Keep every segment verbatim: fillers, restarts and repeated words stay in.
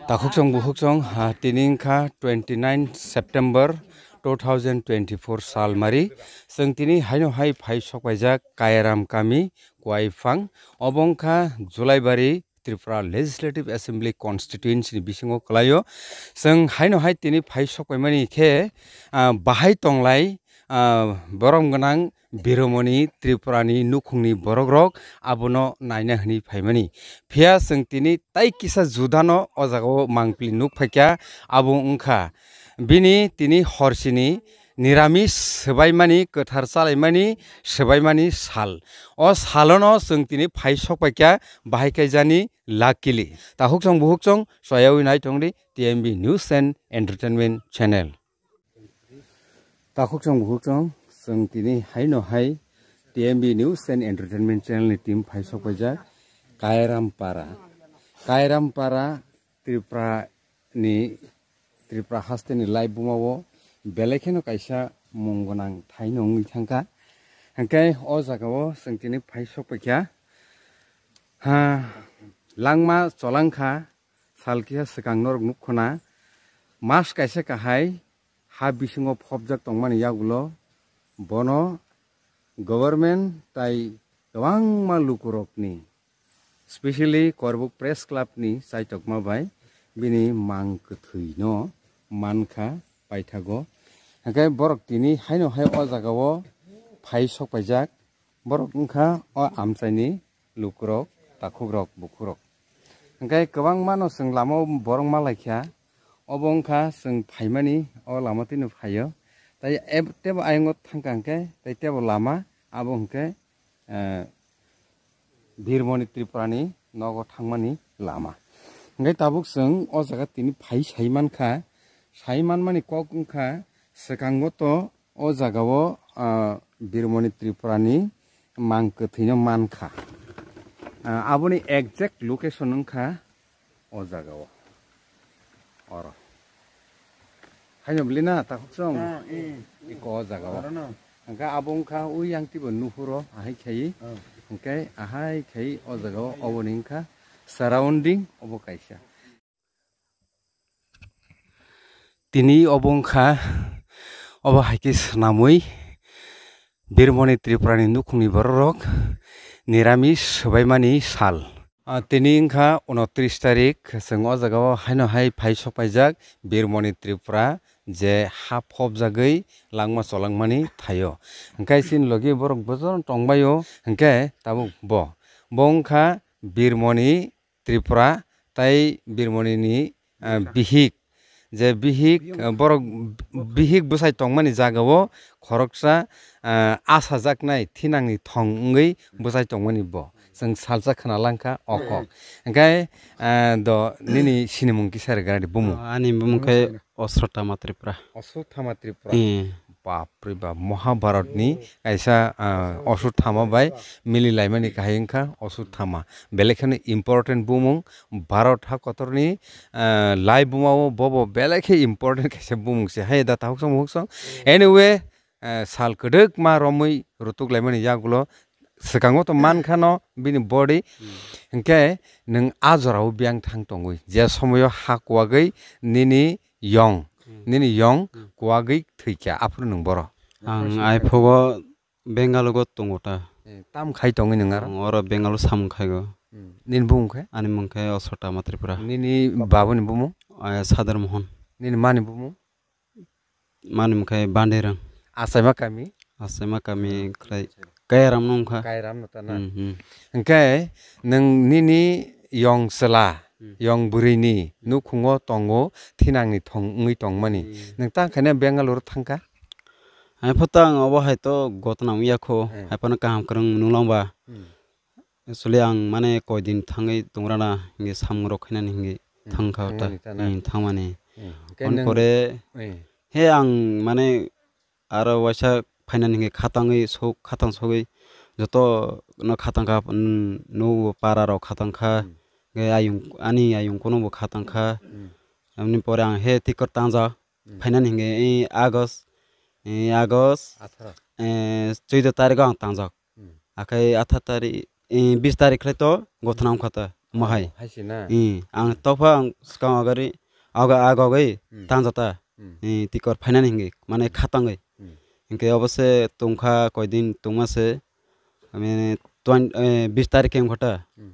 Takhukchong bukhukchong, ha, tini wngkha twenty nine September two thousand twenty four salmari. Chwng tini haino hai phai sokpaijak Kairam kami, Kuaifang. Obo wngkha Julaibari Tripura Legislative Assembly Constituency ni bisingo kwlaio. Chwng haino hai tini phai sokpaimani khe, ah, bahai tonglai, ah, borom gwnang Biromoni Tripurani nukhungni borokrok abono naina hwnwi phaimani. Phiya chwng tini tai kisa judano o jagao mangpili nukphaikha, abo wngkha bini tini horsini niramis swbaimani, kwthar chalaimani swbaimani sal. O salono chwng tini phai sokpaikha, bahai khe jani luckily. Takhukchong bukhukchong choyawi nai tongdi T M B News and Entertainment Channel. Takhukchong bukhukchong, chwng tini haino hai T M B News and Entertainment Channel ni team phai sokpaijak Kairampara. Kairampara Tripura ni, Tripura haste ni live buma o belai kheno kaisa mung gwnang thaino wngwi thangkha. Hwnkhe o jagao chwng tini phai sokpaikha. Ha, langma cholangkha, sal kisa swkang norok nukkhona. Mas kaisa kahai ha bisingo phobjak tongmani yagulo bono government tai kwbangma lukurokni, specially Korbuk Press Club ni chaitokma bai bini mang kwthwino mankha paithago. Hwnkhe borok tini haino hai o jagao phai sokpaijak. Borok wngkha o amchaini lukurok, takhukrok, bukhurok. Hwnkhe kwbangmano chwng lamao borok malaikha. Obo wngkha chwng phaimani o lama twino phaio. Tai eb-, tebo ayongo thangkha hwnkhe, tai tebo lama abo hwnkhe, eh, Birmoni Tripurani nogo thangmani lama. Hwnkhe tabuk chwng o jaga tini phai sai mankha, sai manmani kok wngkha swkango to o jagao, ah, Birmoni Tripurani mang kwthwino mankha. Ah, aboni exact location wngkha o jagao. Oro. Haino bwlwi na, takhukchong? Ah, eh. Iko o jagao. Oro no. Hwnkhe abo wngkha ui yang tibo nuhuro ahai khai. Ah. Hwnkhe ahai khai o jagao oboni wngkha surrounding obo kaisa. Tini obo wngkha, obo hai khe swnamwi Birmoni Tripurani nukhungni bororok niramis swbaimani sal. Ah, tini wngkha unotris tarik, chwng o jagao haino hai phai sokpaijak Birmoni Tripura, je ha phobjagwi langma cholangmani thaio. Hwnkhe chini logi borok bojono tongbaio, hwnkhe tabuk bo. Bo wngkha Birmoni Tripura tai Birmoni ni, ah, bihik. Je bihik, ah, borok bihik bwsai tongmani jagao khoroksa, ah, asajaknai thinangni thong wngwi bwsai tongmani bo. Chwng salsa khna langkha o kok. Hwnkhe, ah, do nini sinimung kisa rwgwradi bumung? Ani bumung khe Osrothama Tripura. Osrothama Tripura. Eh. Bapre bap, Mahabharatni kaisa, ah, Osrothama bai mililaimani kahai wngkha Osrothama. Belai kheno important bumung, Bharat ha kotorni, ah, lai bumao bobo belai khe important kaisa bumung se. Hai da takhukchong mukhukchong. Anyway, ah, sal kwdwkma romwi rutuk laimani yagulo swkango to mankhano bini body. Hwnkhe nwng a jorao biyang thang tongwi, je somoyo ha kuwagwi nini yong, nini yong kuwagwi thwikha, aphuru nwng boro. Ang aiphugo Bengalugo tongo ta. Eh, tam khai tongwi nwng aro? Ang oro Bengalu samung khaigo. Hmm. Nini bumung khe? Ani mung khe Osrothama Tripura. Nini babuni bumung? Eh, Sadar Mohon. Nini mani bumung? Mani mung khe Bandirang. Achaima kami? Achaima kami khwlai Kairam no wngkha. Kairam no ta na? Hmm, hmm. Hwnkhe nwng nini yong chwla, yong bwrwini nukhungo tongo, thinangni thong wngwi tongmani. Hmm. Nwng tang khaina Bengaluru thangkha? Hai photo ang obo hai to gotna wngya kho, hai phano kaham kwrwng nung lang ba. Hmm. Actually ang mane koi din thangwi tongrana hinwi samung rok khainani hinwi thangkha ta. Thangmani ta na? Hmm, thangmani. Hmm. Hwnkhe nwng pore he ang mane aro waisa phainani hinwi khatangwi sok, khatang sogwi joto no khatangkha, nubo para rok khatangkha, hwnkhe ayung, ani ayung kuno bo khatangkha. Hmm. Aboni pore ang he tikor tangjak. Hmm. Phainani hwnkhe, eh, August, eh, August, atharo. Eh, chwdw tarikgo ang tangjak. Hmm. Akhai atharo tarik, eh, bis tarik khlai to gothana wngkha ta. Mohai. Hai se na. I, ang tokpha ang swkang agari, aga, aga agoi Hmm. tanjata. Hmm. I, tikor phainani hingi, mane khatangoi. Hmm. Hinke obo se tongkha koidin tongma se, mane twen-, eh, bis tarik ke wngkha ta. Hmm.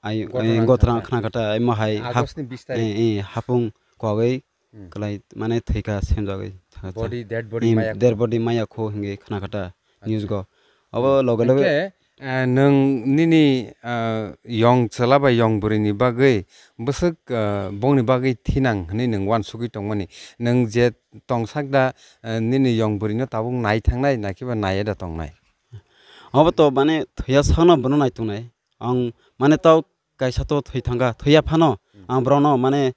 Ai, Gotra ai, gotra wngkha ta. Khna kha ta, ai mohai hap-, August ni bis tarik. Eh, eh, hapung kogoi Hmm. kwlai, mane thwikha semjagoi. Body, dead body Hmm, maya dead body maya kho hingi khna kha ta. News go. Obo loge loge Hwnkhe, eh, nwng nini, eh, yong chwla bai yong bwrwini bagwi bwswk, eh, bongni bagwi thinang hwnwi nwng uansugwi tongmani. Nwng je tongsak da, eh, nini yong bwrwino tabuk nai thangnai, nakiba naiya da tongnai? Obo to mane thwiya sakno bono nai tongnai. Ang mane tau kaisa to thwi thangkha, thwiya phano Hmm. ang borokno mane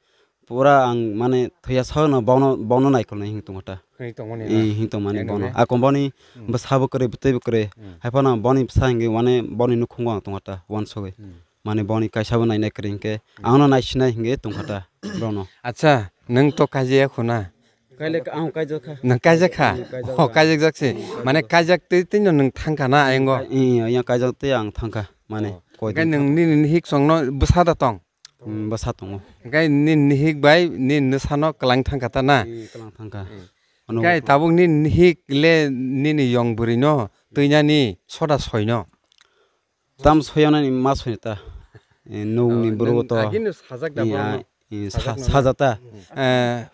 pura ang mane thwiya sakno bono, bono naikolnai hing tongkha ta. Hing tongmani Eh, na? hing tongmani Anyway. bono. A komboni Hmm. bwsa bo kwrwi, bwtwi bo kwrwi. Hmm. Hai phano boni bwsa hingi mane boni nukhungo ang tongkha ta, uansugwi. Hmm. Mane boni kaisa bo nainai kwrwi hinkhe Hmm. angno naisinai hingi tongkha ta borokno. Acha, nwng to kaijaya khuna? Kailek ang kaijak kha. Nwng kaijak kha? Hmm, kaijak Oh, kha. kaijak jak se. Hmm, Mane kaijak. kaijak twi twi no nwng thangkha na ayengo? Ka-, iya, iya, kaijak twi ang thangkha. Mane, Oh. koi Hwnkhe din nwng thang- nini nihik songno bwsa da tong? Hmm, bwsa tongo. Hwnkhe nini nihik bai nini nwsano kwlang thangkha ta na? Hmm, kwlang thangkha. Hmm. Ano Hwnkhe bwsa- tabuk nini nihik le nini yong bwrwino twinani soda soino? Tam soyonani ma soyni ta. Eh, nukni Oh, bwrwi nwng to. Agini sajak da Eh, bono? ah, eh, sa-, Sajak no sajak ta. Hmm. Eh,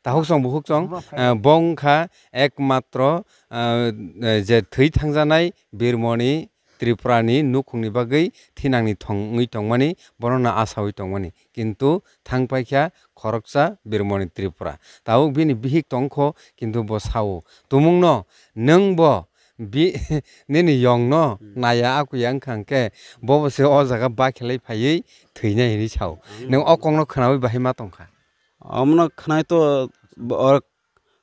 tahuk song buhuk song, eh, bo wngkha ekmatro, eh, je thwi thangjanai Birmoni Tripurani nukhungni bagwi thinangni thong wngwi tongmani, bono no asaui tongmani. Kintu thang paikha khoroksa Birmoni Tripura. Tabuk bini bihik tongkho, kintu bo sao. Tumungno nwng bo bi-, nini yongno Hmm. naya akuya wngkha hwnkhe, bobo se o jaga bakhelai phaiwi thwinai hinwi sao. Ang Nwng o kokno khwnaui bahai ma tongkha? Omono khwnai to bo-, or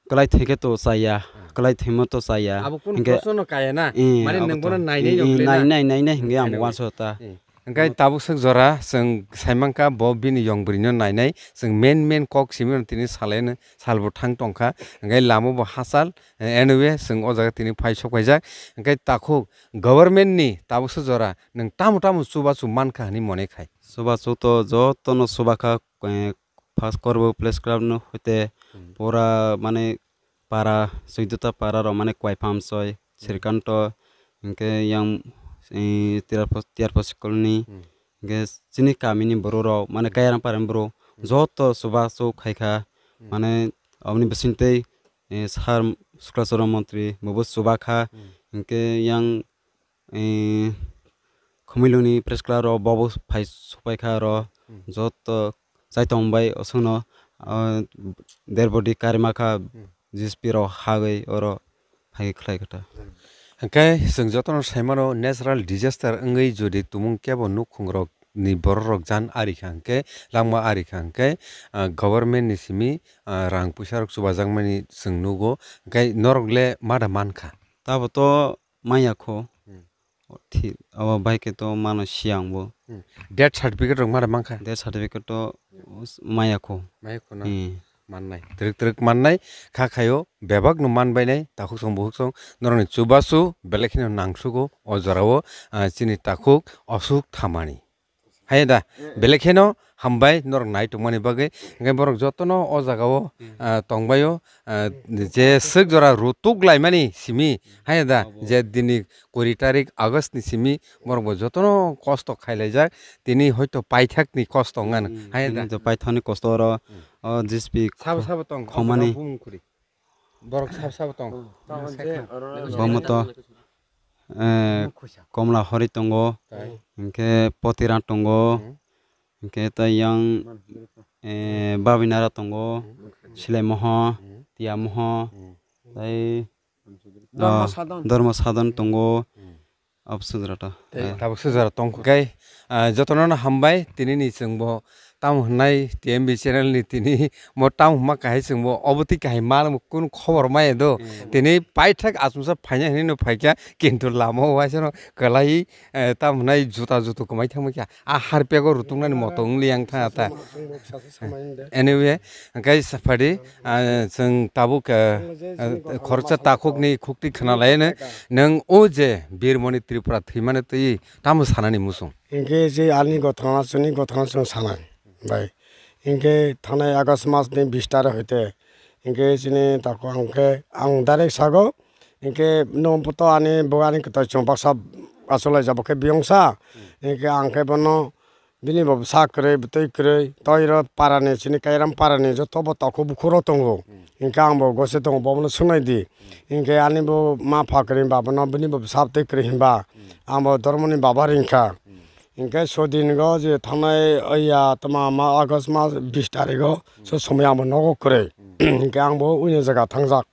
kwlai thwikhe to chaya, Hmm. kwlai thwimo to chaya. Abo kunu Hinkhe proshno no kaya na? Eh, Mane abo nwng to. bono nainai Eh, eh, yokle na? nainai, nainai hinkhe ang Anyway. uansukha ta. Eh. Hwnkhe tabuk swk jora chwng saimankha bo bini yong bwrwino nainai, chwng main main kok simi tini salaino salbo thang tongkha, hwnkhe lama bo hachal, eh, anyway, chwng o jaga tini phai sok paijak, hwnkhe takhuk government ni tabuk swk jora nwng tamo tamo chubachu mankha hinwi mone khai? Chubachu to jotono chubakha, eh, first Korbo Press Club no hoite Hmm. pura mane para, soidota para rok mane Kwaipham soi, Srikanto, hinkhe yang, eh, Tiyarpos-, Tiyarposi colony, Hmm. hinkhe chini kamini borok rok, mane Hmm. Kayarang parani borok, Hmm. joto chubachu khaikha, Hmm. mane aboni bisingtwi, eh, sir Suklachoro montri bobo chubakha, Hmm. hinkhe yang, eh, Khumiluni press club rok bobo phai supaikha oro Hmm. joto chaitong bai osongno, ah, derbodi karimakha Hmm. G S P rok hagwi oro phai khlai kha ta. Hwnkhe chwng jotono saimano natural disaster wngwi jodi tumung kebo nukhungrok ni borok rok jan ari kha hwnkhe langma ari kha hwnkhe, ah, government ni simi, ah, rang puisa rok chubajakmani chwng nugo hwnkhe norok le ma da mankha? Tabo to maya kho. Hmm. Thik, abo bai khe to mano siyang bo. Hmm. Death certificate rok mara mankha? Death certificate to maya kho. Maya kho na? Hmm. Mannai. Twrwk twrwk mannai. Kha khaio bebak no man bainai. Takhuk song bukhuk song. Norokni chubachu belai kheno nangsugo o jorao, ah, chini takhuk Ashok Thamani. Haiya da, belai kheno hambai norok nai tongmani bagwi. Hwnkhe borok jotono o jagao, ah, tongbaio, ah, je swk jora rutuk laimani simi. Haiya da, je dini kuri tarik August ni simi borok bo jotono kosto khailaijak. Tini hoito paithakni kosto wngano. Haiya da. Tini to paithakni kosto oro, o G S P sabo sabo tong, khomani. Bumung kuri. Borok sab sabo tong. Bomo to, eh, Komla Hori tongo, hinkhe Potira tongo, hinkhe tei yang, eh, Babinara tongo, Silaimoho, Tiyamoho, tei, Dormo ah, Sadon. Dormo Sadon tongo. Abswk jora to. Tei tabuk sujara tongkha. Hwnkhe, ah, jotono no hambai, tinini chwng bo Tamo hwnai T M B channel ni tini mo tamo hwnma kahai chwngbo obo twi kahai mal kunu khobor maya do. Tini paithak achomsa phaina hinwi no phaikha, kintu lama o waisa no kwlai, eh, tamo hwnai juta jutu kwmai thangma kha. A harpiyago rutuknani moto wngli yang tha ta. Anyway, hwnkhe saphadi, ah, chwng tabuk, eh, eh, khoroksa takhukni khukti khwnalaino, nwng o je Birmoni Tripura thwimani twi tamo sanani muchung? Hinkhe je ani gothana chwngni gothana chwng sanai bai. Hinkhe thangnai August mas ni bis tarikh hoite hinkhe chini tako ang khe ang direct sago. Hinkhe nwng to ani bo ani kwtai chwng baksa achuk laijak bo khe biyongsa. Hinkhe ang khe bono bini bo bwsa kwrwi bwtwi kwrwi toiro parani chini Kairam parani joto bo takhuk bukhuk rok tongo. Hinkhe ang bo gose tongo bobono swngnai di. Hinkhe ani bo ma pha kwrwi hinba bono bini bo bwsa bwtwi kwrwi hinba ang bo dhormoni baba ringkha. Hinkhe sodin go je thangnai oya tama ma August mas bis tarikh o so somoi ang bo nogo kwrwi. Hinkhe ang bo uini jaga thangjak.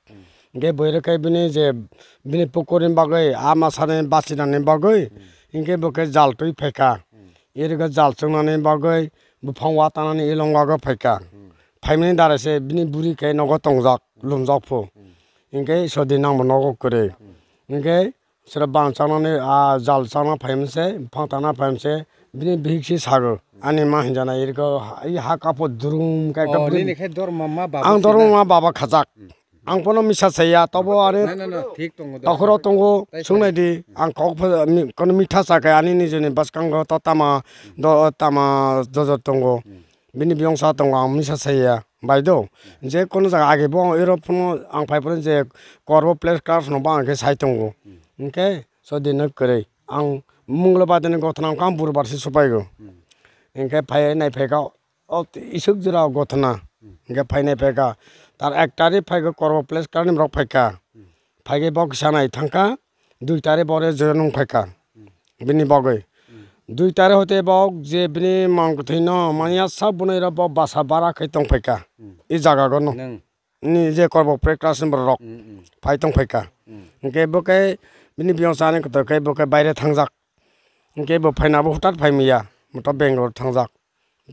Hinkhe bwrwi khe bini je bini pukurini bagwi a masani bachinani bagwi hinkhe bo khe jal twi phaikha. Iri khe jal chwngnani bagwi buphang watanani ilongo phaikha. Phaimani dara se bini buri khe nogo tongjak lumjak phu. Hinkhe sodin ang bo nogo kwrwi. Hinkhe Sero bang chanani, ah, jal chana phaimse, phang tana phaimse, bini bihik si sago. Ani ma hinjana irko ha, i ha kapo durum ka ekta Oh, bini nini khe dorma ma baba ang sina? Dorma ma baba khajak. Ang pono misa saya, tobo ani Na, na, na, thik tongo da. Takhoro tongo, Tai sungnai sai. Di, ang kok pha, mi, kono mitha sa khe ani nijeni bwskango to tama, do, tama dojor tongo. Bini biyong sa tongo, ang misa saya, bai do. Je kono jaga age bo ero phano ang phai phano je korbo place card no ba ang khe sai tongo. Hinkhe sodino kwrwi. Ang munglo badini gothana wngkha ang burubar se supaigo. Hinkhe phai nai phaikha o isuk jora gothana. Hinkhe phai nai phaikha tar ek tarikh phaigo korbo place card ni borok phaikha. Phaikhe bo kisa nai thangkha dui tarikh bore join wng phaikha. Bini bagwi. Dui tarikh hote bo je bini mang kwthwino manya sak bunai rok bo basa bara khe tong phaikha. I jaga gono. Nwng? Ni je korbo place card ni borok rok. Phai tong phaikha. Hinkhe bo khe bini biyong sani kotor khe bo khe baire thangjak. Hinkhe bo phaina bo hutat phai maya. Moto Bangalore thangjak.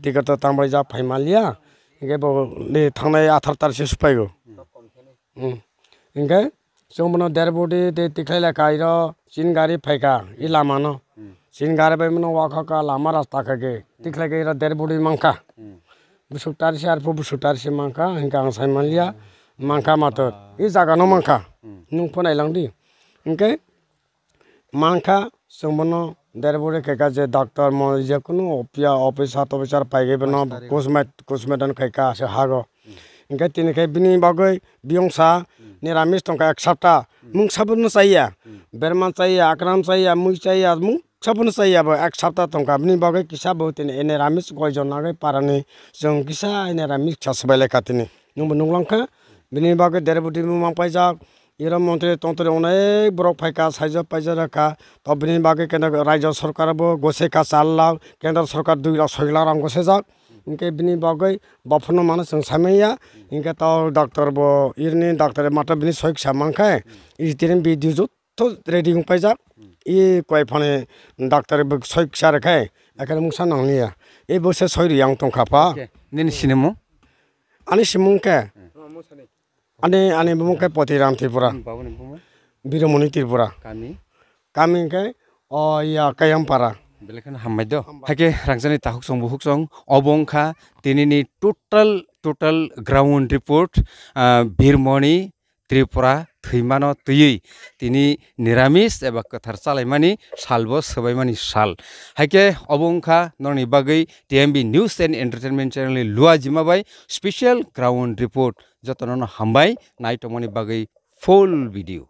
Ticket to tangbai jak phai maliya. Hinkhe bo ni thangnai athar tar se supaigo. Hinkhe chwng bono derbodi tei tikhlai lekha iro chin gari phaikha i lama no. Chin gari bai mano wakha ka lama rasta kha khe tikhlai khe iro derbodi mankha. Busuk tar se arphuh busuk tar se mankha hinkhe ang sai manliya. Mankha mator i jaga no mankha. Nwng phunai lang di. Hinkhe mankha chwng bono derbodi khe ka je doctor mo je kunu opia officer tofficer pai khe bono kusmet kusmet khaika se hago. Hinkhe tini khe bini bagwi biyongsa niramis tongkha ek sapta. Mungsa bono chaya, berma chaya, akram chaya, mui chaya, mungsa bono chaya bo ek sapta tongkha. Bini bagwi kisa bo tini niramis goijon nagwi parani chwng kisa niramis kisa swbai laikha tini. Nwngbo nuklang kha bini bagwi derbodi bo mang paijak. Iro montri tontri onek borok phaikha, saijak paijak rwkha. To bini bagwi keno raijo sorkar bo gose kha char lakh, kendro sorkar dui lakh soi lakh rang gosejak. Hinkhe bini bagwi bophano mano chwng saimanya. Hinkhe to doctor bo irini doctor mato bini soi kisa mankhe, istiring bidi jotto ready wng paijak. I koi phani doctor bo soi kisa rwkhe, ekheno mungsa nangliya. I bo se soi riyang tongkha pha. Nini sinimung? Ani simung khe? Ani, ani bumung khe Potiram Tripura. Nini babuni bumung? Biromoni Tripura. Kami? Kami khe o ya Kayampara. Belai kheno hambai do. Hambai. Haikhe rangchakni takhuk chwng bukhuk chwng obo wngkha tinini total, total ground report, ah, Birmoni Tripura thwimano twiwi tini niramis eba kwthar chalaimani salbo swbaimani sal. Haikhe obo wngkha norokni bagwi T M B News and Entertainment channel ni luajima bai special ground report. Jotono no hambai naitongmani bagwi full video.